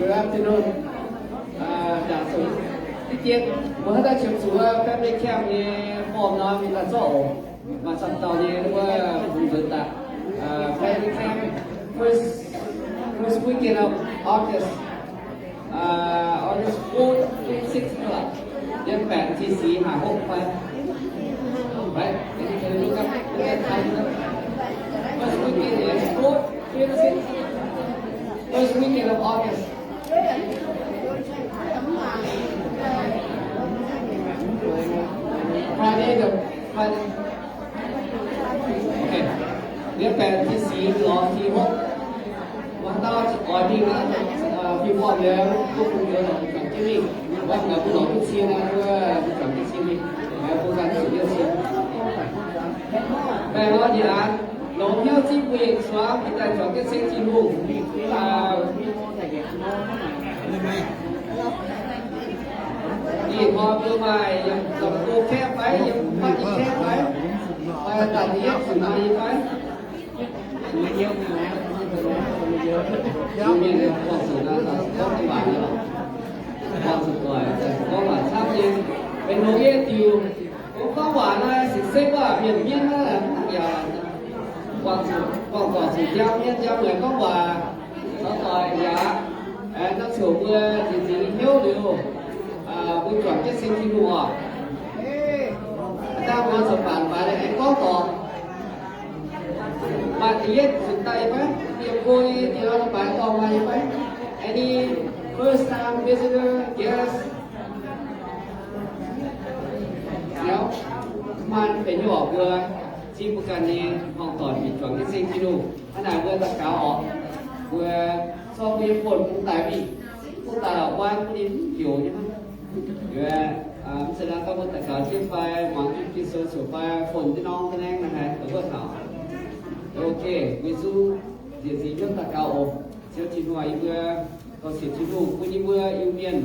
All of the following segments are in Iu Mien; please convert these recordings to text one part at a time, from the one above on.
Good afternoon. Aa, zaangc sou. Diqv jien, mbuo haaix dauh qiemx zuqc wuov family camp nyei form nor, mingh daaih zorqv oc. Maaih camv dauh nyei wuov bungx nzuonx daaih. Aa, family camp first, first weekend of August. Aa, August fourth, fifth, sixth, liemh baeqc cin-six, haaix hopv fai? Right? Any, any look up, look at time. First weekend is fourth, fifth, sixth. First weekend of August. Friday, the Friday. Okay. Liemh baeqc cin-six lorz cin-hopv. Mbuo haaix dauh oix mingh naaiv, fill form liuz, duqv bun mbuo lorz juangc jienv mingh. Mbuo haaix dauh bun lorz duqv cie naaiv, mbuo juangc jienv cin mingh. Mbuo ganh zuqc jienv cin. Baengh orn nyanc, longx hnyouv zipv mbuo yietc zuangx mingh daaih juangc jienv ceng Tin-Hungh. Ih hnoi mbuo maaih yiem zoux go camp fai, yiem fatv nyei camp fai, fai daaih yiem zuqc maaih nyei fai? Mienh buangh zuqc naaiv, gorngv waac naaiv, buangh zuqc doic, gorngv waac camv nyei. Benx longx nyei diuc, gorngv waac naaiv se seix waac mienh mienv naaiv yaac buangh zuqc, buangh doic zuqc njang mienh njang mueic gorngv waac, caux doic yaac, aengx daaih ziouc mbuo nziex nziex nyei hnyouv liuz, mbuo juangc jienv ceng Tin-Hungh oc. Dangh mbuo zoux baanc baaix aengx gorngv doic. Maaih da'yietv zuqc daaih nyei fai? Yiem go nyei diex la'baix dorngx maaih nyei fai? Any first time visitor, guest? Liuz, maaih benx nyei oc, mbuo zipv mbuo ganh nyei hmuangv doic mingh juangc jienv ceng Tin-Hungh. Hnangv naaic mbuo daux gaux oc. Mbuo zorqv mbuo nyei phone bungx daaih mingh, bungx daaih la'guaih bun ninh mv heuc nyei hnangv. Mv zeiz naaiv gorngv mbuo daux gaux jienv fai muangx jienv Ging-Sou ziouc fai phone jienv norm daaih naaiv haiz wuov taux. Ok, mbuo zungv nziex nziex hnyouv daux gaux oc. Ziouv Tin-Hungh, yie mbuo dorh sienx Tin-Hungh bun yie mbuo Iu-Mienh,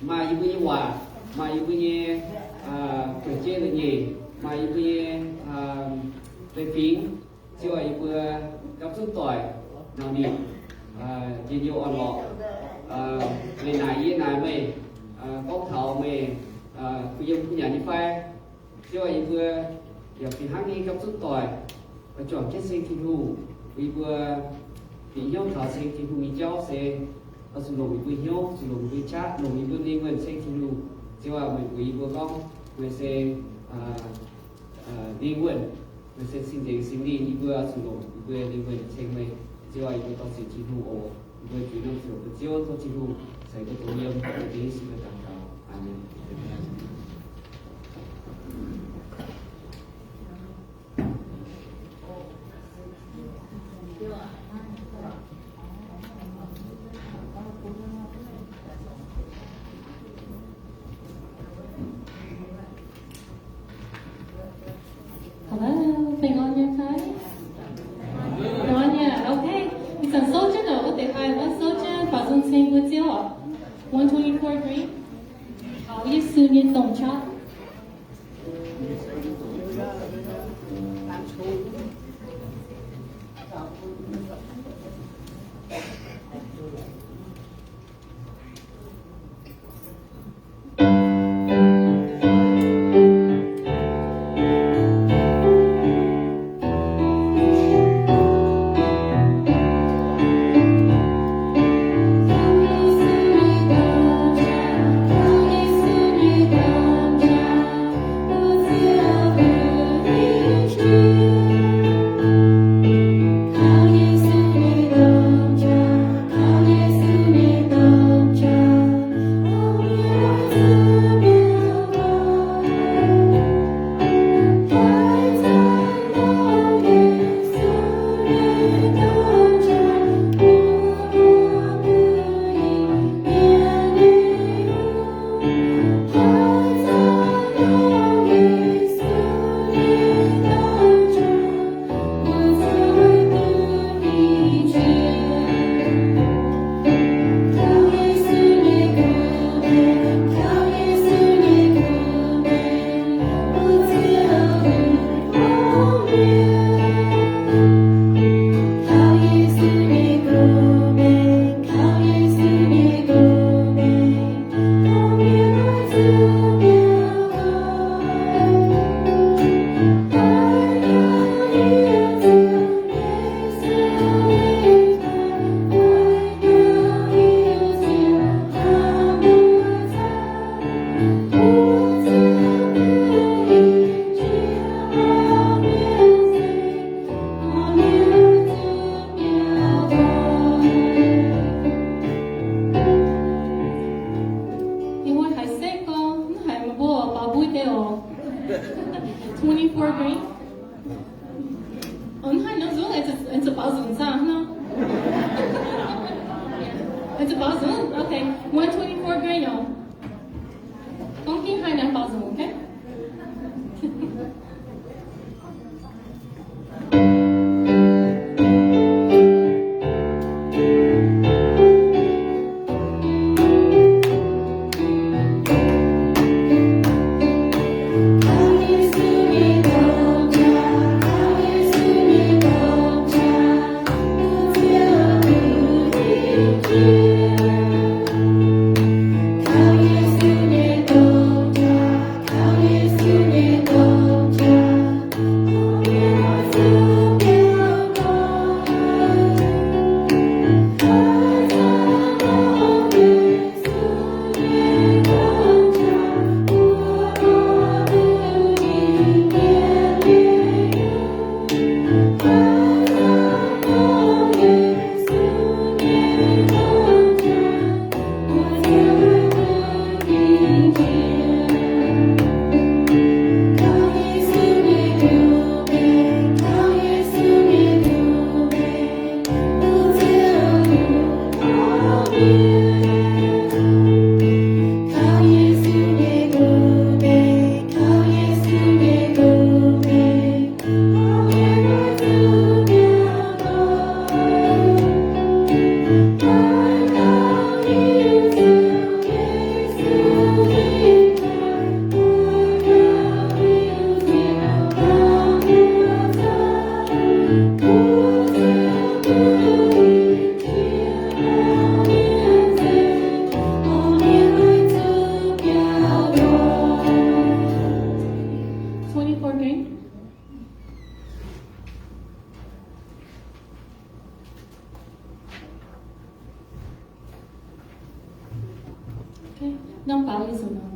maaih yie mbuo nyei waac, maaih yie mbuo nyei fu'jueiv la'nyeic, maaih yie mbuo nyei leiz-fingx. Ziouv aac, yie mbuo gapv zunv doic nangc ninh njien-youh orn-lorqc. Meih naaic yie naaic meih, gorngv taux meih kuh yiem kuh nyanc nyei fai. Ziouv aac, yie mbuo yaac fih hnangv nyei gapv zunv doic, oix juangc jienv ceng Tin-Hungh, bun yie mbuo fih hnyouv taux ceng Tin-Hungh nyei jauv se oix zuqc longc yie mbuo hnyouv, zuqc longc yie mbuo qaqv, longc yie mbuo lingh wuonh ceng Tin-Hungh. Ziouv aac, meih mbuox yie mbuo gorngv meih se lingh wuonh, meih se cing-nzengc Singx Lingh, yie mbuo oix zuqc longc yie mbuo lingh wuonh ceng meih. Ziouv aac, yie mbuo dorh sienx Tin-Hungh oc. Yie mbuo juix norm ziouc bun Ziouv tov Tin-Hungh ceix mbuo douz yiem, dengv Yesu nyei daux gaux. Aamen. Hello, baengh orn nyei fai? Baengh orn nyei, okay. Ih zanc souv jienv oc, wuov deix fai wuov souv jienv, faaux nzung ceng mbuo Ziouv oc. One twenty-four green. Taux Yesu nyei domh qaqv. Baaux nzung, okay. One twenty-four grain, y'all. Gorngv gengh haih nangv baaux nzung, okay? Twenty-four grain. Okay. Nangh baaux nzung nor.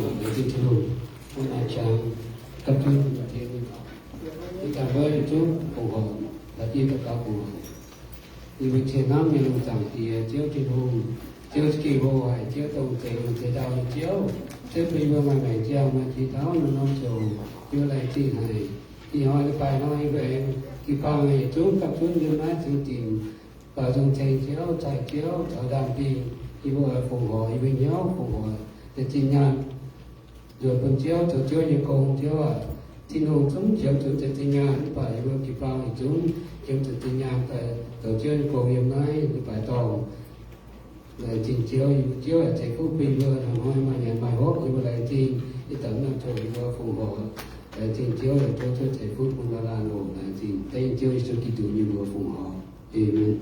Laengz zingh Tin-Hungh, mbuo maaih qangx gapv zunv yiem ninh. Yie ganh wuov yietc zungv fongc horc, la'bieiv daux gaux fongc horc. Yie mbuo cie hnamv nyei lungh zaangc Diex, Ziouv Tin-Hungh, Ziouv za'gengh hlo haic, Ziouv dongh zeix lungh zeix ndau nyei Ziouv. Ziouv bun yie mbuo maaih maengc ziangh, maaih jiex taux norm-norm ziouc, yie mbuo laengz zingh haic. Ih hnoi leiz-baaix nor yie mbuo aengx jiu-baang yietc zungv gapv zunv yiem naaiv zuqc dingc baaux nzung ceng Ziouv, cai Ziouv caux ndaam-dingh. Yie mbuo oix fongc horc, yie mbuo hnyouv fongc horc deix zinh nyaanh nzuonx bun Ziouv, zoux Ziouv nyei gong. Ziouv aac, Tin-Hungh zungv qiemx zuqc deix zinh nyaanh, mv baac yie mbuo jiu-baang yietc zungv qiemx zuqc zinh nyaanh daaih zoux Ziouv nyei gong yiem naaiv leiz-baaix dorngh. Laengz zingh Ziouv, yie mbuo Ziouv yaac ceix fuqv bun yie mbuo, hnoi-hnoi maaih nyanc maaih hopv, yie mbuo laengz zingh. Ih zanc norm ziouc yie mbuo fongc horc, laengz zingh Ziouv yaac tov Ziouv ceix fuqv bun la'laanh oc. Laengz zingh dengv Ziouv Yesu Giduc nyei mbuox fongc horc. Aamen.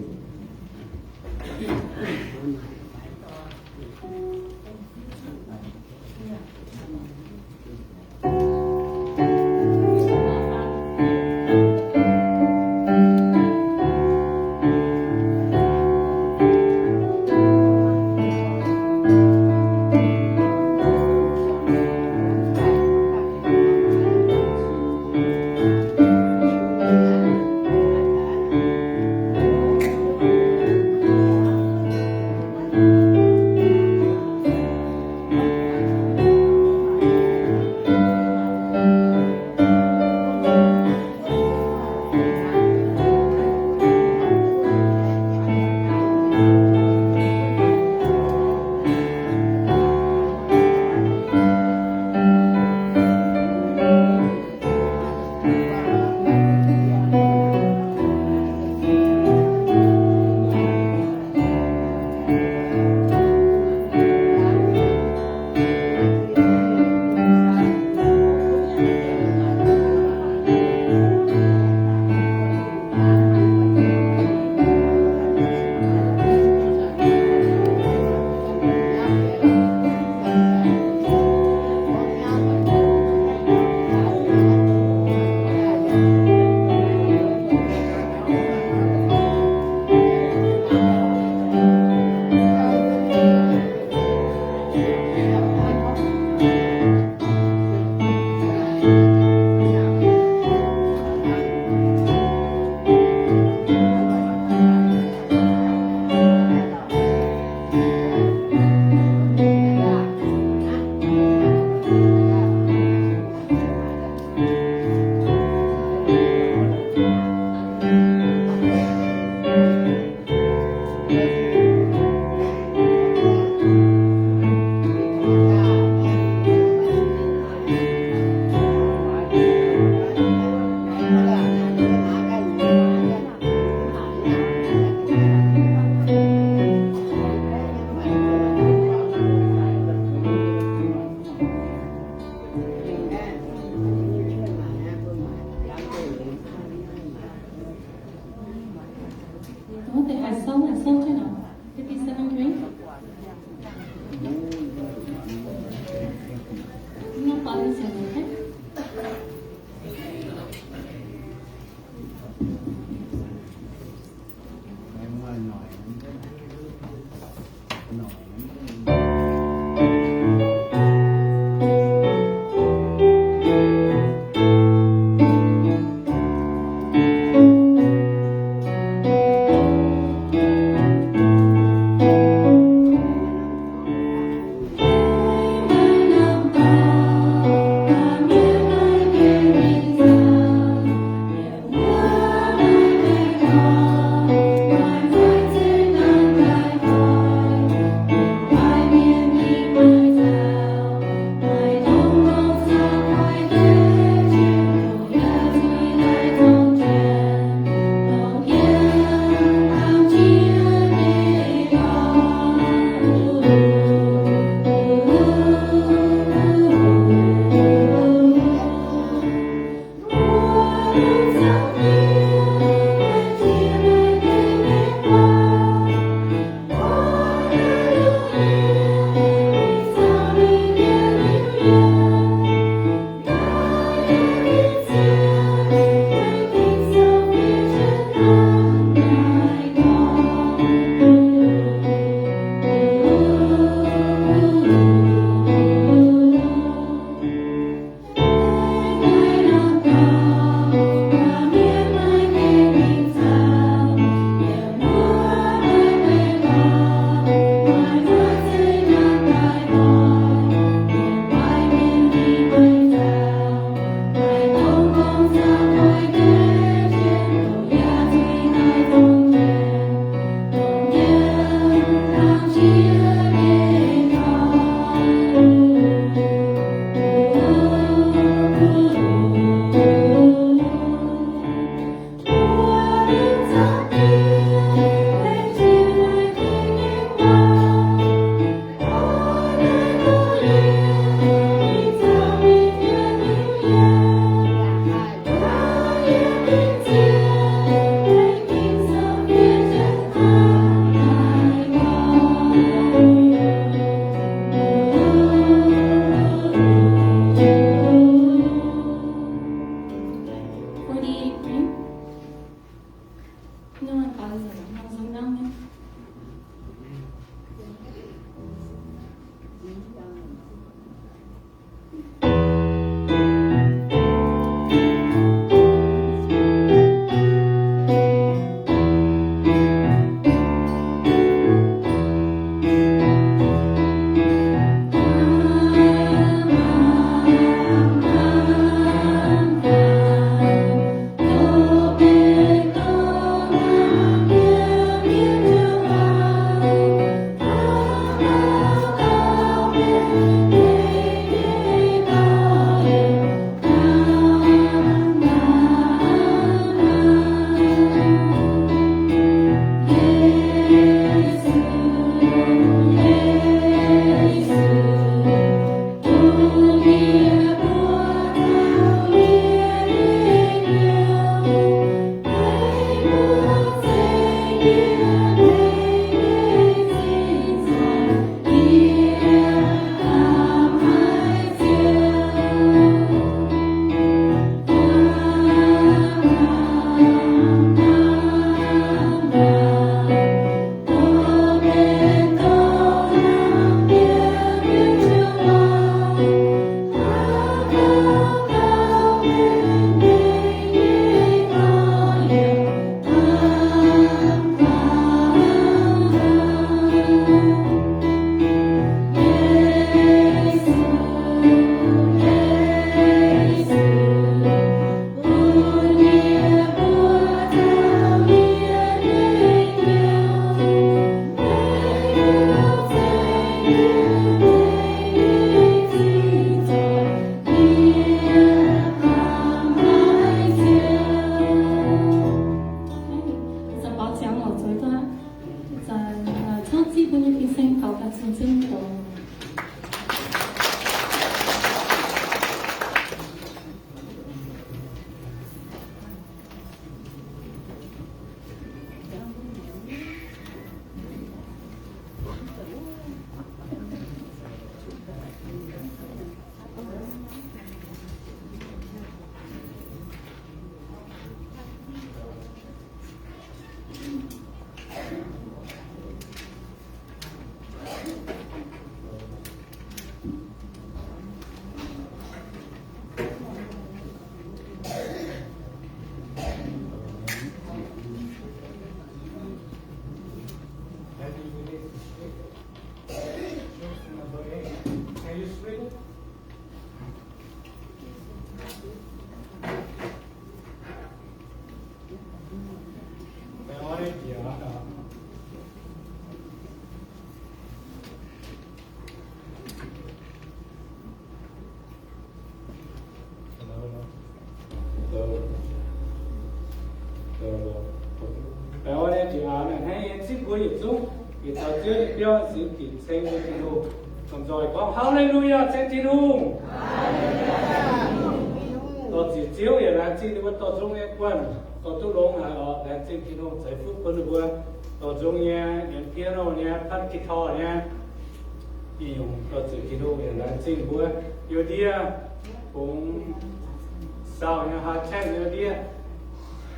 Mbuo yietc zungv bieqc taux Ziouv nyei biauv, sienx ginc ceng mbuo Tin-Hungh, lomh nzoih gorngv, Haa^le^lu^yaa, ceng Tin-Hungh. Dorh ziec Ziouv yaac laengz zingh ninh mbuo dorh nzung nyei guanh, dorh duqv longx haic oc. Laengz zingh Tin-Hungh ceix fuqv bun ninh mbuo dorh nzung nyei, piano nyei, guitar nyei, mingh nyungc dorh ziec Tin-Hungh yaac laengz zingh mbuo Iu-Ndie, fungx sau nyei haaix tengx Iu-Ndie.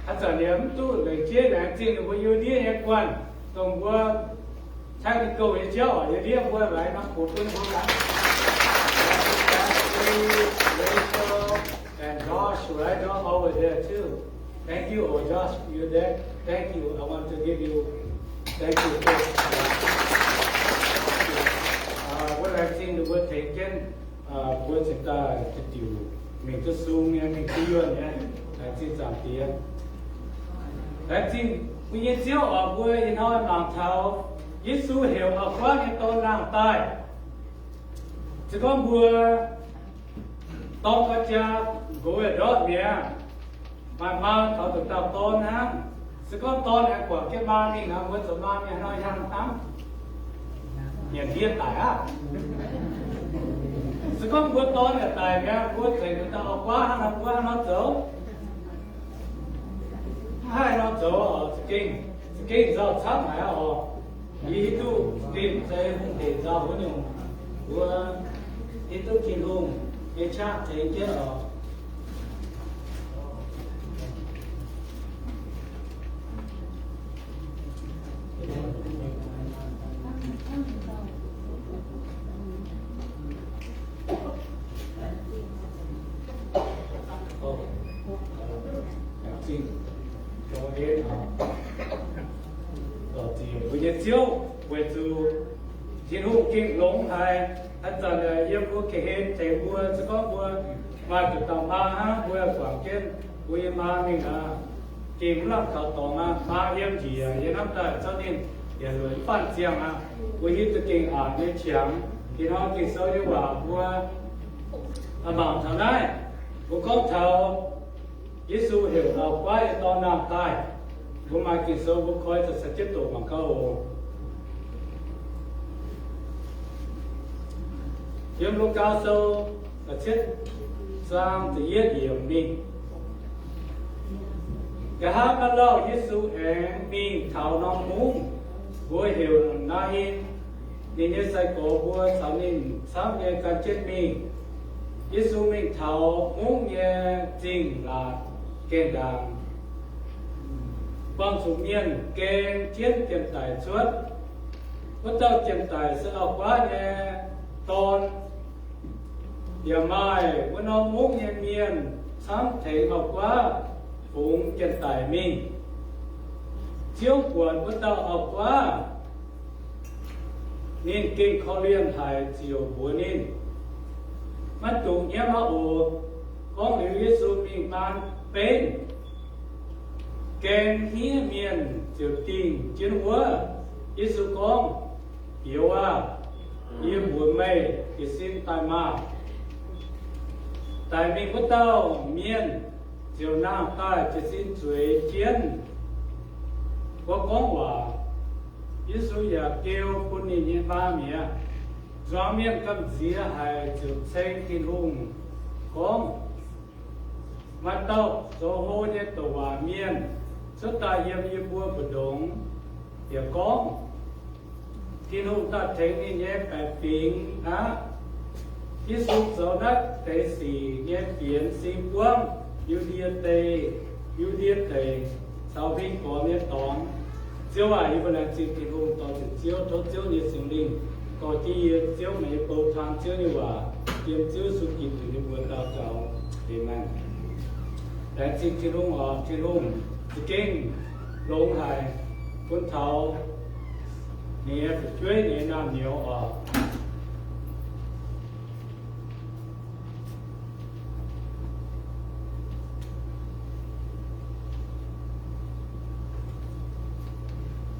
Haaix zanc yaac mv duqv lengc jeiv laengz zingh ninh mbuo Iu-Ndie nyei guanh, dongh mbuo technical nyei jauv, Iu-Ndie mbuo laengz norm buoz bun ninh mbuo gaax. Rachel and Josh, right, over there too. Thank you, oh Josh, you there. Thank you. I want to give you, thank you. Uh, mbuo laengz zingh ninh mbuo tengx jienv, uh, mbuo cingx daaih diuc mingh duqv sung nyei, mingh duqv yuonh nyei. Laengz zingh Zaangc Diex. Laengz zingh mbuo nyei Ziouv oc. Mbuo ih hnoi mangc taux Yesu heuc auv-guaav nyei dorn nangh daaih. Se gorngv mbuo dorng ga'jaa nqox yaac ndortv mi'aqv, maaih maa taux nduqc dauh dorn hnangv. Se gorngv dorn aengx guangc jienv maa mingh nor, mbuo zoux maa mienh nor hnyangx hnamv, nyanc ndie daic aqv. Se gorngv mbuo dorn yaac daic mi'aqv, mbuo tengx nduqc dauh auv-guaav hnangv nor, mbuo hnangv nor zoux? Mv haih nor zoux oc. Za'gengh, za'gengh nzauh camv haic aqv oc. Yie hiuv duqv za'gengh se hungh deic nzauh wuov nyungc. Mbuo hiuv duqv Tin-Hungh nyei qaqv tengx jienv oc. Mbuo nyei Ziouv, weic zuqc Tin-Hungh gengh longx haic. Haaix zanc yiem mbuo ga'hlen tengx mbuo, se gorngv mbuo maaih nduqc dauh maa hnangv, mbuo guangc jienv mbuo nyei maa mingh aqv, gengh mv lamh kaux dorngx aqv. Maa yiem njiec, yie hnamv daaih zorqv ninh yietc lueic mv banh ziangh aqv. Mbuo hiuv duqv gengh aqc nyei qangx. Ih hnoi Ging-Sou nyei waac mbuo mangc taux naaiv, mbuo gorngv taux Yesu heuc auv-guaav nyei dorn nangh daaih. Mbuo maaih Ging-Sou mbuo koi daaih caux jienv doqc mangc gaax oc. Yiem Lugaa Sou da'cietv zaang da'yietv yiemc mingh. Nqa'haav maaih lauh Yesu aengx mingh taux norm mungv, mbuox heuc Naa^in. Ninh nyei sai-gorx mbuo caux ninh camv nyei gan jienv mingh. Yesu mingh taux mungv nyei zingh laatc gaengh ndaangc, buangh zuqc mienh gaeng jienv janx-daic cuotv. Wuov dauh janx-daic se auv-guaav nyei dorn. Yaac maaih wuov norm mungv nyei mienh camv tengx auv-guaav fungx janx-daic mingh. Ziouv buatc wuov dauh auv-guaav, ninh gengh korv-lienh haic, ziouc mbuox ninh, Maiv dungx nyiemv aqv oc. Gorngv liuz, Yesu mingh maan benv. Gaeng hniev mienh ziouc dingh jienv wuov. Yesu gorngv, Biouz aah! Yie mbuox meih, jiez sin daaih maah! Daic mingh wuov dauh mienh ziouc nangh daaih jiez sin zueiz jienv wuov gorngv waac. Yesu yaac geu bun ninh nyei maa mi'aqv. Zuangx mienh gamh nziex haic ziouc ceng Tin-Hungh gorngv, Maaih dauh zoux hlo nyei douc waac mienh cuotv daaih yiem yie mbuo mbu'ndongx, yaac gorngv, Tin-Hungh daaih tengx ninh nyei baeqc fingx aqv. Yesu zoux naaiv deix sic nyei fienx sing buangv Yu^ndie Deic, Yu^ndie Deic caux Hmei Gorx nyei dorngx. Ziouv aac, yie mbuo laengz zingh Tin-Hungh, dorh ziec Ziouv, tov Ziouv nyei Singx Lingh dorh jienv yie Ziouv meih nyei bou taan Ziouv nyei waac, yiem Ziouv Yesu Giduc nyei mbuox daux gaux. Aamen. Laengz zingh Tin-Hungh oc. Tin-Hungh za'gengh longx haic bun taux ninh nyei fu'jueiv, ninh nyei naamh nyouz oc.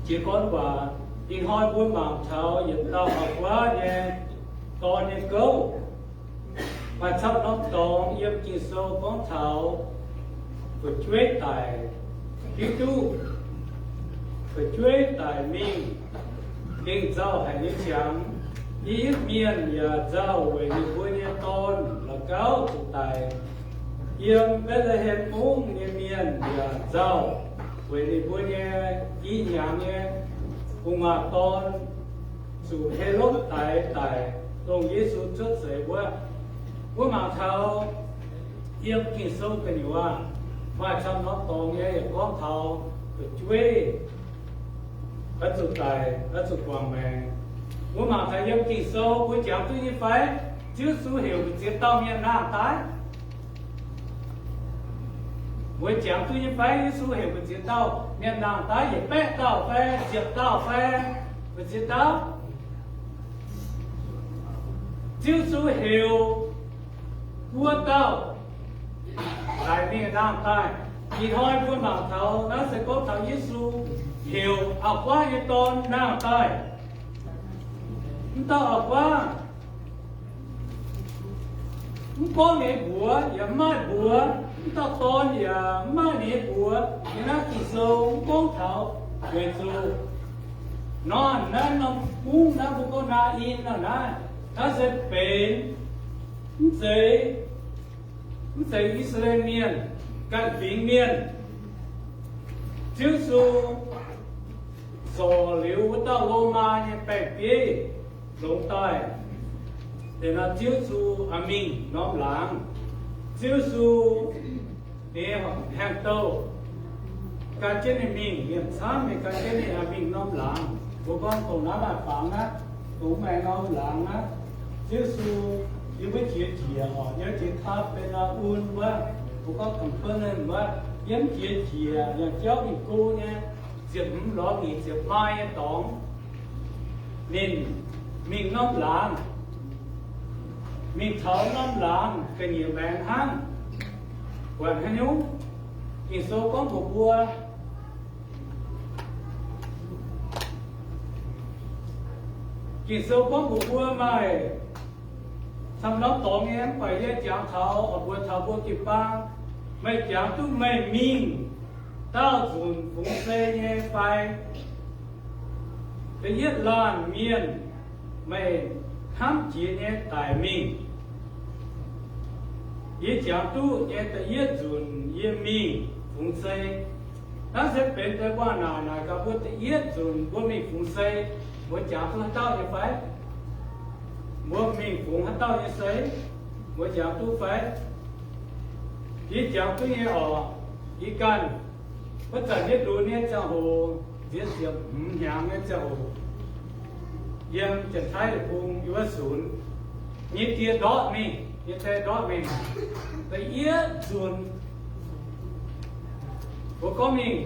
Jiez gorn waac, ih hnoi mbuo mangc taux yietc dauh auv-guaav nyei dorn nyei gouv. Maaih camv norm dorngx yiem Ging-Sou gorngv taux fu'jueiv daic, hiuv duqv fu'jueiv daic mingh, gengh nzauh haic nyei qangx. Yie Mienh yaac nzauh weic ninh mbuo nyei dorn la'gauv zuqc daic. Yiem Mbetc^le^hem Mungv nyei mienh yaac nzauh weic ninh mbuo nyei i hnyangx nyei gu'nguaaz-dorn zuqc Helotv daix daic, dongh Yesu cuotv seix wuov. Mbuo mangc taux yiem Ging-Sou gu'nyuoz maaih camv norm dorngx nyei yaac gorngv taux fu'jueiv oix zuqc daic, oix zuqc guangc maengc. Mbuo mangc taux yiem Ging-Sou mbuo jangx duqv nyei fai? Ziouv Yesu heuc mbu'ziex dauh mienh nangh daaih. Mbuo jangx duqv nyei fai? Yesu heuc mbu'ziex dauh mienh nangh daaih, yietc baeqv dauh fai ziepc dauh fai mbu'ziex dauh? Ziouv Yesu heuc buo dauh daic mingh nangh daaih. Ih hnoi mbuo mangc taux naaiv se gorngv taux Yesu heuc auv-guaav nyei dorn nangh daaih. Mv dauh auv-guaav mv gorngv ninh nyei mbuox yaac mv maaih mbuox, mv dauh dorn yaac mv maaih ninh nyei mbuox. Yiem naaiv Ging-Sou mv gorngv taux, weic zuqc norm naaiv norm mungv naaiv mbuo gorngv Naa^in nor naaiv, naaiv se benx mv zeiz, mv zeiz I^saa^laa^en Mienh, ganh fingx mienh. Ziouv Yesu sorc liuz wuov dauh Lomaa nyei baeng-bieiv longx daaih, deix nor Ziouv Yesu mingh norm laangz. Ziouv Yesu nyei haaix-douh gan jienv ninh mingh, mienh camv nyei gan jienv ninh mingh norm laangz. Mbuo gorngv dongh naaiv maaih fangx aqv, dongh maaih norm laangz aqv. Ziouv Yesu yiem wuov jiex njiec oc, yiem jiex Kapernauum wuov, mbuo gorngv Kapernaum wuov, yiem jiex njiec, yaac jauv mingh go nyei, ziepc hmz lorz nyic ziepc maaih nyei dorngx. Ninh mingh norm laangz, mingh taux norm laangz ga'nyiec maengx hnangv. Buatc haaix nyungc? Ging-Sou gorngv mbuox mbuo, Ging-Sou gorngv mbuox mbuo maaih camv norm dorngx nyei, mv baac yie jangx taux, oix mbuox taux mbuo jiu-baang, meih jangx duqv meih mingh daauh nzunc fungx sei nyei fai? Da'yietv laanh mienh meih hnamv jiex nyei daic mingh. Yie jangx duqv nyei da'yietv nzunc yie mingh fungx sei. Naaiv se benx deix waac-naaic naaic gaax mbuo da'yietv nzunc mbuo mingh fungx sei, mbuo jangx duqv haaix dauh nyei fai? Mbuo mingh fungx haaix dauh nyei sei? Mbuo jangx duqv fai? Yie jangx duqv nyei oc. Yie ganh wuov zanc yie lunx nyei ziangh hoc, nziex ziepc hmz hnyangx nyei ziangh hoc, yiem Janx-Taiv deic-bung yiem wuov sunx, nyei die ndortv mingh, nyei die ndortv mingh. Da'yietv nzunc mbuo gorngv mingh,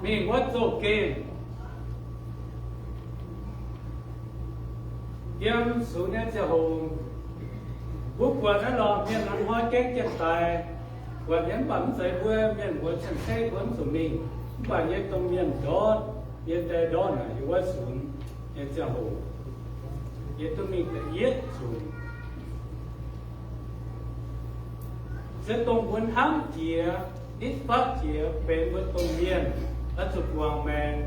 mingh wuov zoh gengh. Yiem sunx nyei ziangh hoc, mbuo buatc naaiv lorqc, mienh hnoi-hnoi gaengh jienv daix, buatc nyei, mv baac mv zeiz mbuo mienh mbuo cien-ceqv mbuo mv zuqc mingh, mv baac yie dongh mienh ndortv, yie die ndortv naaic yiem wuov sunx nyei ziangh hoc, yie duqv mingh da'yietv nzunc. Se dongh mbuo hnamv jiex, nitv fatv jiex benx mbuo domh mienh oix zuqc guangc maengc,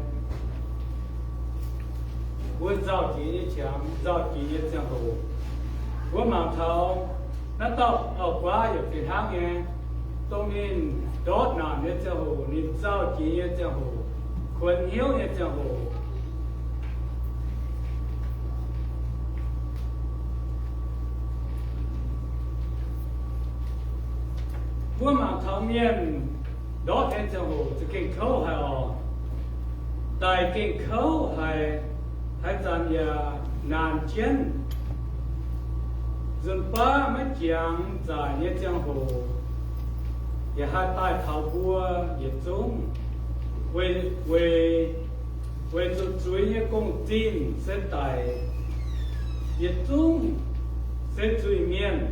mbuo nzauh jiex nyei qangx, nzauh jiex nyei ziangh hoc. Mbuo mangc taux naaiv dauh auv-guaav yaac fih hnangv nyei. Dongh ninh ndortv naanc nyei ziangh hoc, ninh nzauh jiex nyei ziangh hoc, kuonx hnyouv nyei ziangh hoc, mbuo mangc taux mienh ndortv nyei ziangh hoc za'gengh kouv haic oc. Daic gengh kouv haic, haaix zanc yaac naanc jienv. Nzunc baav maiv jangx zaaic nyei ziangh hoc, yaac haih daaih taux mbuo yietc zungv, weic, weic, weic zuqc zuiz nyei gong-zinh se daic. Yietc zungv se zuiz-mienh.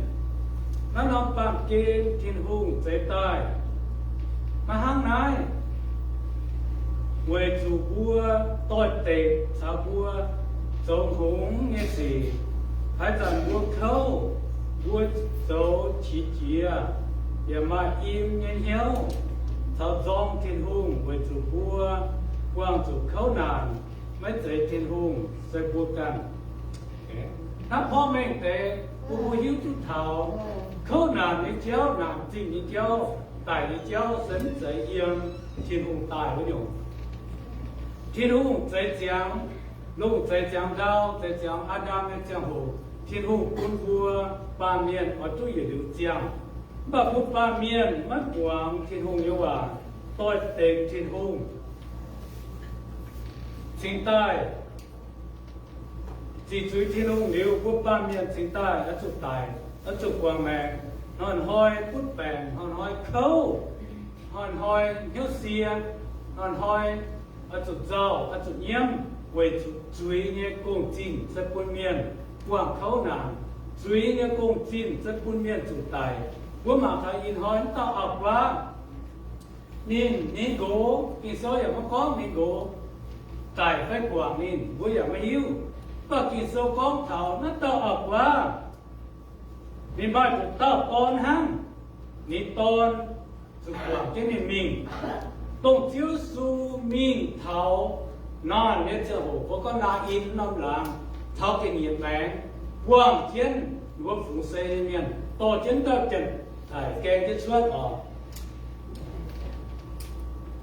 Naaiv norm baamh gen Tin-Hungh zeix daaih maiv hnangv naaiv, weic zuqc mbuo doix-dekc caux mbuo zoux hngongx nyei sic. Haaix zanc mbuo kouv, mbuo zoux qiex jiez, yaac maaih im nyei hnyouv. caux nzorng Tin-Hungh weic zuqc mbuo buangh zuqc kouv naanc maiv zeiz Tin-Hungh, se mbuo ganh. Hnangv porv mengh deix, mbuo mbuo hiuv duqv taux kouv naanc nyei jauv, naanc zingh nyei jauv, daic nyei jauv se mv zeiz yiem Tin-Hungh daaih wuov nyungc. Tin-Hungh zeix ziangx, lungh zeix ziangx ndau, zeix ziangx Aa^ndam nyei ziangh hoc, Tin-Hungh bun mbuo baamh mienh oix duqv yietc liuz ziangh. Mv baac mbuo baamh mienh maiv muangx Tin-Hungh nyei waac, doix-dekc Tin-Hungh, cingx daaih ziqc zuiz Tin-Hungh liuz, mbuo baamh mienh cingx daaih oix zuqc daic, oix zuqc guangc maengc, hnoi-hnoi butv baengc, hnoi-hnoi kouv, hnoi-hnoi hnyouv sie, hnoi-hnoi oix zuqc nzauh, oix zuqc nyiemv, weic zuqc zuiz nyei gong-zinh se bun mienh buangh kouv naanc. Zuiz nyei gong-zinh se bun mienh zuqc daic. Mbuo mangc taux ih hnoi wuov dauh auv-guaav, ninh, ninh nqox, Ging-Sou yaac maiv gorngv ninh nqox daic fai guangc ninh, mbuo yaac maiv hiuv. Mv baac Ging-Sou gorngv taux naaiv dauh auv-guaav, ninh maaih nduqc dauh dorn hnangv. Ninh dorn zuqc guangc jienv ninh mingh, dongh Ziouv Yesu mingh taux naanc nyei ziangh hoc, mbuo gorngv Naa^in norm laangz, taux ga'nyiec maengx, buangh jienv wuov fungx se nyei mienh, dorh jienv dauh janx-taic gaeng jienv cuotv oc.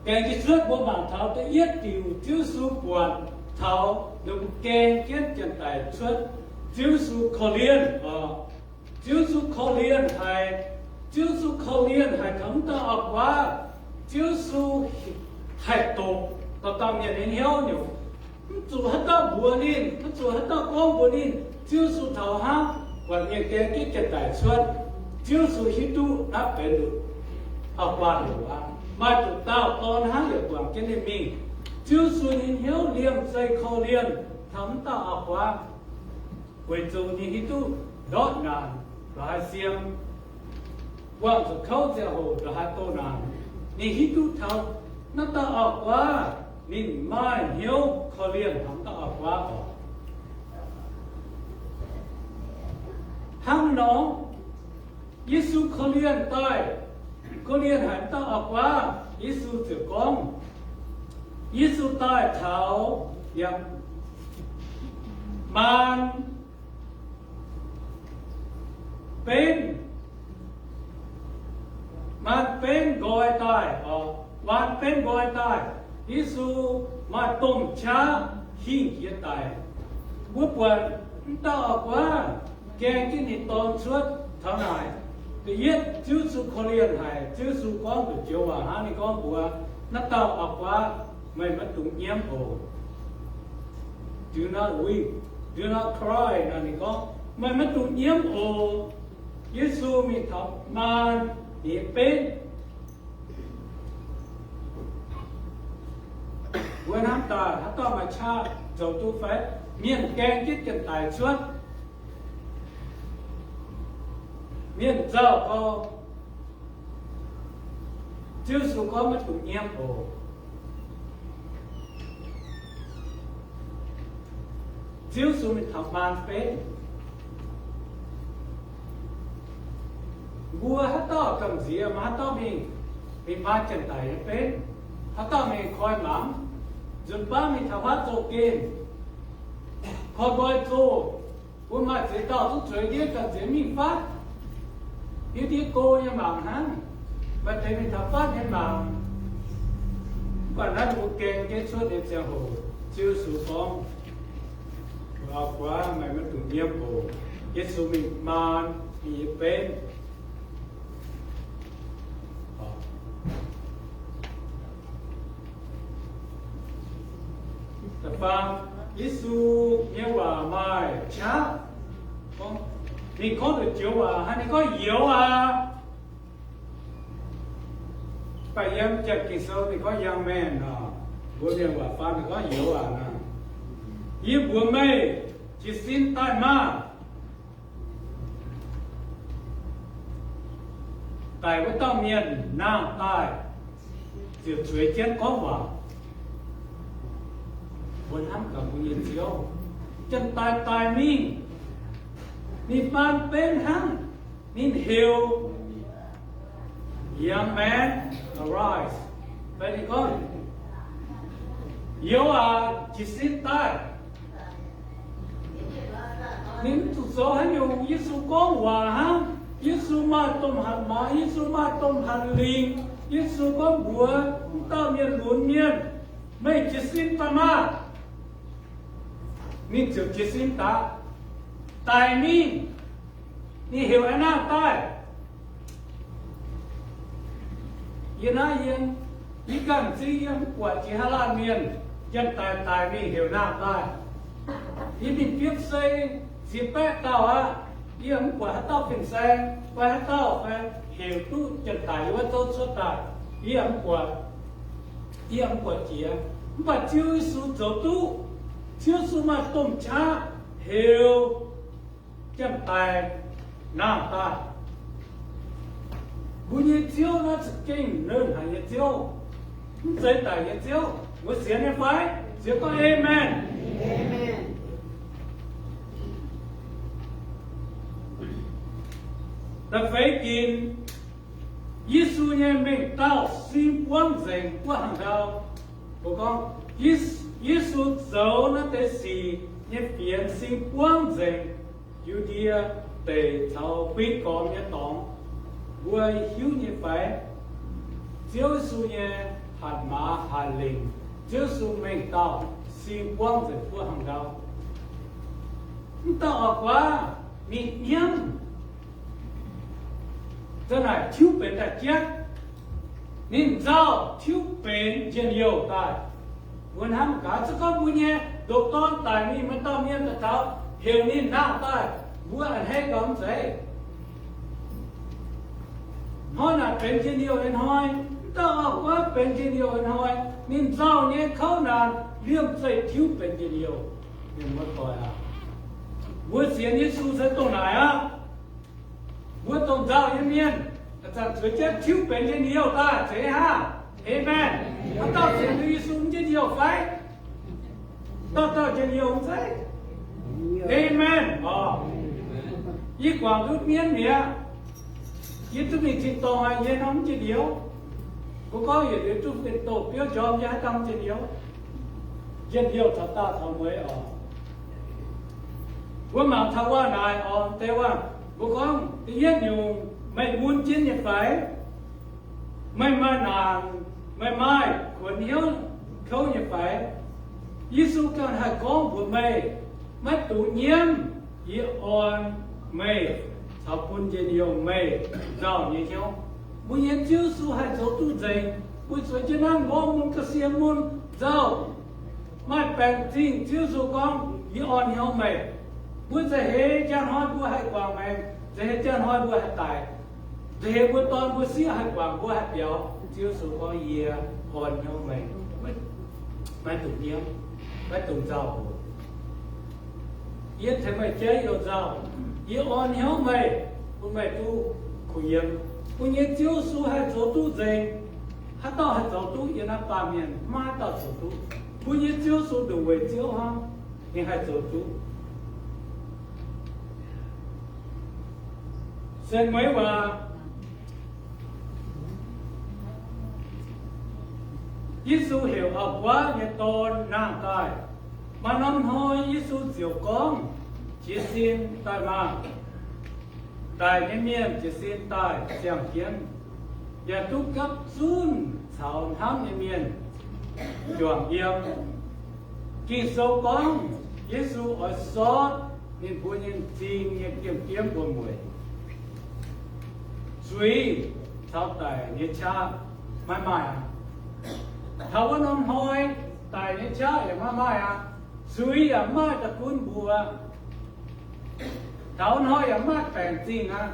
Gaeng jienv cuotv, mbuo mangc taux da'yietv diuc Ziouv Yesu buatc taux ninh gaeng jienv janx-taic cuotv, Ziouv Yesu korv-lienh oc. Ziouv Yesu korv-lienh haic. Ziouv Yesu korv-lienh haic taux wuov dauh auv-guaav. Ziouv Yesu haih doqc dauh dauh mienh nyei hnyouv nyungc. Mv zuqc haaix dauh mbuox ninh, mv zuqc haaix dauh gorngv mbuox ninh, Ziouv Yesu taux hnangv buatc mienh gaeng jienv janx-taic cuotv. Ziouv Yesu hiuv duqv naaiv benx auv-guaav loc aqv. Maaih nduqc dauh dorn hnangv yaac guangc jienv ninh mingh. Ziouv Yesu nyei hnyouv liemh zeih korv-lienh taux wuov dauh auv-guaav, weic zuqc ninh hiuv duqv ndortv naanc la'haaix siem, buangh zuqc kouv ziangh hoc la'haaix doh naanc. Ninh hiuv duqv taux naaiv dauh auv-guaav ninh maaih hnyouv korv-lienh taux wuov dauh auv-guaav oc. Hnangv nor, Yesu korv-lienh daaih, korv-lienh haic wuov dauh auv-guaav, Yesu ziouc gorngv, Yesu daaih taux yaac maan benv, maan benv nqoi daaih oc, maan benv nqoi daaih. Yesu maaih domh qaqv hingh jiex daic. Mbuo buatc wuov dauh auv-guaav gaeng jienv ninh dorn cuotv taux naaic, da'yietv Ziouv Yesu korv-lienh haic. Ziouv Yesu gorngv nduqc joux waac hnangv, ninh gorngv mbuox naaiv dauh auv-guaav, meih maiv dungx nyiemv oc. Do not weep, do not cry nor, ninh gorngv meih maiv dungx nyiemv oc. Yesu mingh taux maan ninh nyei benv. Mbuo hnamv daaih haaix dauh maaih qaqv zoux duqv fai? Mienh gaeng jienv janx-daic cuotv, mienh nzauh gau, Ziouv Yesu gorngv maiv dungx nyiemv oc. Ziouv Yesu mingh taux maan benv. Mbuo haaix dauh gamh nziex maaih haaix dauh mingh, mingh maan janx-daic nyei benv? Haaix dauh mingh koi mangc? Nzunc baav mingh taux fatv zoux gemh, koi nqoi zoh. Mbuo maaih ziex dauh zungv zueiz ndiev gamh nziex mingh fatv, ndiev ndiev go nyei mangc hnangv. Maaih deix mingh taux fatv nyei mangc. Mv baac naaiv mbuo gaeng jienv cuotv nyei ziangh hoc, Ziouv Yesu gorngv, Auv-guaav, meih maiv dungx nyiemv oc. Yesu mingh maan ninh nyei benv. Da'faam, Yesu nyei waac maaih qaqv. Ninh gorngv nduqc joux waac hnangv, ninh gorngv, Youz aac. Mv baac yiem Janx-Ging-Sou ninh gorngv, Young men oc. Mbuo mienh waac faan ninh gorngv, Youz aac. Yie mbuox meih, jiez sin daaih maah! Daic wuov dauh mienh nangh daaih ziouc zueiz jienv gorngv waac. Mbuo hnamv gaax mbuo nyei Ziouv, janx-daic daic mingh, ninh maan benv hnangv, ninh heuc, Young man, arise. Fai ninh gorngv, Youz aac, jiez sin daaih. Ninh mv zuqc zoux haaix nyungc. Yesu gorngv waac hnangv. Yesu maaih domh hatc maaz, Yesu maaih domh hatc lingc. Yesu gorngv mbuox wuov dauh mienh lunx mienh, Meih jiez sin daaih maah! Ninh ziouc jiez sin daaih, daic mingh. Ninh heuc aengx nangh daaih. Yie naaiv yie, yie ganh m'zing yie mv buatc jiex haaix laanh mienh janx-daic daic mingh heuc nangh daaih. Yie mingh biopv sei ziex baeqv dauh aqv. Yie mv buatc haaix dauh fin-saeng fai haaix dauh fai heuc duqv janx-daic yiem wuov zouv cuotv daaih. Yie mv buatc, yie mv buatc jiex. Mv baac Ziouv Yesu zoux duqv. Ziouv Yesu maaih domh qaqv heuc janx-daic nangh daaih. Mbuo nyei Ziouv naaiv za'gengh nernh haic nyei Ziouv, mv zeiz daic nyei Ziouv. Mbuo sienx nyei fai? Sienx gorngv Aamen. Da'feix ginc, Yesu nyei mengh dauh sing buangv nzengc wuov hangh ndau. Mbuo gorngv, Yesu zoux naaiv deix sic nyei fienx sing buangv nzengc Yu^ndie Deic caux huin gormx nyei dorngx. Mbuo hiuv nyei fai? Ziouv Yesu nyei hatc maaz hatc lingc, Ziouv Yesu mengh dauh sing buangv nzengc wuov hangh ndau. Mv dauh auv-guaav mingh nyiemv, za'naaic tiuv benx daaih jienv. Ninh nzauh tiuv benx njien-youh daaih. Mbuo hnamv gaax, se gorngv mbuo nyei ndoqc dorn daic mingh, maaih dauh mienh daaih taux heuc ninh nangh daaih, mbuo a'hneiv gau mv zeiz? Hnoi naaic benx njien-youh nyei hnoi. Mv dauh auv-guaav benx njien-youh nyei hnoi. Ninh nzauh nyei kouv naanc liemh zeih tiuv benx njien-youh. Mienh muoz-doic aac, mbuo sienx Yesu se dongh naaic aqv. Mbuo dongh nzauh nyei mienh, a'zanc zueiz jienv tiuv benx njien-youh daaih zeiz haav? Aamen. Haaix dauh sienx Yesu njien-youh fai? Dauh dauh njien-youh mv zeiz? Aamen oc. Yie guangc ndutv mienv mi'aqv. Yie duqv mingh tin-dorngh aqv, yie hnangv mv njien-youh. Mbuo gorngv yietc liuz duqv fin-doh biouv njormh, yie haaix dauh mv njien-youh? Njien-youh taux daauh taux mueiz oc. Mbuo mangc taux waac naaic oc, deix waac mbuo gorngv da'yietv nyungc, meih mun jienv nyei fai? Meih maaih naanc, meih maaih kuonx hnyouv kouv nyei fai? Yesu ganh haih gorngv mbuox meih, maiv dungx nyiemv. Yie orn meih caux bun njien-youh meih nzauh nyei hnyouv. Mbuo nyei Ziouv Yesu haih zoux duqv nzengc. Mbuo zueiz jienv naaiv ngorc mun ga'sie mun nzauh, maaih baengc zingh, Ziouv Yesu gorngv, yie orn hnyouv meih. Mbuo za'heix jaa hnoi mbuo haih guangc maengc, za'heix jaa hnoi mbuo haih daic, za'heix mbuo dorn mbuo sieqv haih guangc, mbuo haih biaux, Ziouv Yesu gorngv, yie orn hnyouv meih. Maiv dungx nyiemv, maiv dungx nzauh oc. Yie tengx meih jaiv youh nzauh. Yie orn hnyouv meih, bun meih duqv kuh yiem. Mbuo nyei Ziouv Yesu haih zoux duqv nzengc. Haaix dauh haih zoux duqv yiem naaiv baamh mienh? Maiv maaih haaix dauh zoux duqv. Mbuo nyei Ziouv Yesu nduqc weic Ziouv hnangv, ninh haih zoux duqv. Se mueiz waac, Yesu heuc auv-guaav nyei dorn nangh daaih. Maaih norm hnoi Yesu ziouc gorngv, Jiez sin daaih maah! Daic nyei mienh jiez sin daaih ziangh jienv, yaac duqv gapv zunv caux hnamv nyei mienh juangc yiem. Ging-Sou gorngv Yesu oix sortv ninh mbuo nyei m'zing nyei diemv-diemv wuom-mueic. Zuiz caux daic nyei qaqv maiv maaih aqv. Taux wuov norm hnoi, daic nyei qaqv yaac maiv maaih aqv. Zuiz yaac maiv maaih da'gunv mbuox. Taux hnoi yaac maiv maaih baengc zingh aqv.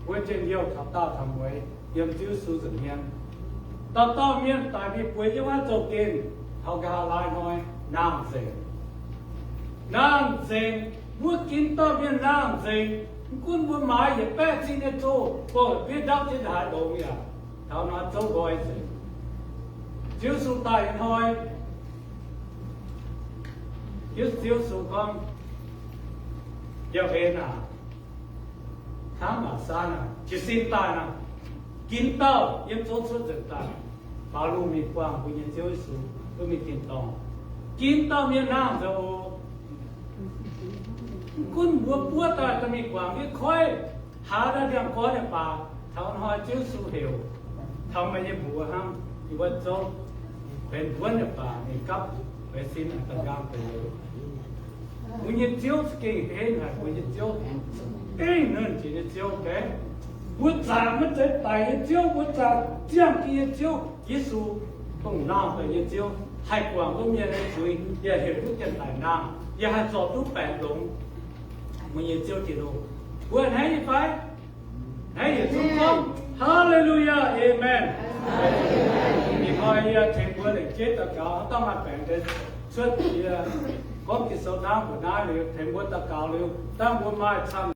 Mbuo njien-youh taux daauh taux mueiz yiem Ziouv Yesu nza'hmien. Dauh dauh mienh daic mingh bueix jienv wuov zouv-genh, taux nqa'haav laai hnoi nangh nzengc. Nangh nzengc, wuov ginv dauh mienh nangh nzengc. Mv gunv mbuo maaiz yietc baeqv zingh nyei zoh, bouh bieiv ndapv jienv haaix longx yaac taux nor zouv nqoi nzengc. Ziouv Yesu daaih nyei hnoi, Ziouv, Ziouv Yesu gorngv, Yauh en aah, Hnamv Maa^saa aah, jiez sin daaih naaic. Ginv dauh yiem zouv cuotv nzengc daaih, Baulo mingh buangh mbuo nyei Ziouv Yesu duqv mingh tin-dorngh. Ginv dauh mienh nangh nzengc oc. Mv gunv mbuo buov daaih daaih mingh guangc ndiev koiv, haaz daaih ndiangx-gorn nyei baac, taux hnoi Ziouv Yesu heuc, taux meih nyei mbuox hnangv, yie mbuo zouv benx wuonv nyei baac, ninh gapv benx sin daaih nqaang deix. Mbuo nyei Ziouv za'gengh henv haic, mbuo nyei Ziouv, eng nunc jiex nyei Ziouv, mbuo zaangc maiv zeiz daic nyei Ziouv, mbuo zaangc ziangh jiex nyei Ziouv, Yesu, dongh nangh daaih nyei Ziouv, haih guangc duqv mienh nyei zuiz, yaac heuc duqv dienh daic nangh, yaac haih zorc duqv baengc longx. Mbuo nyei Ziouv Tin-Hungh, mbuo a'hneiv nyei fai? A'hneiv yietc zungv gorngv, Haleluyaa, Aamen. Ih hnoi yie tengx mbuo lengc jeiv daux gaux, haaix dauh maaih baengc deix cuotv, yie gorngv Ging-Sou naaiv mbuox naaiv liuz, tengx mbuo daux gaux liuz, dangh mbuo maaih camv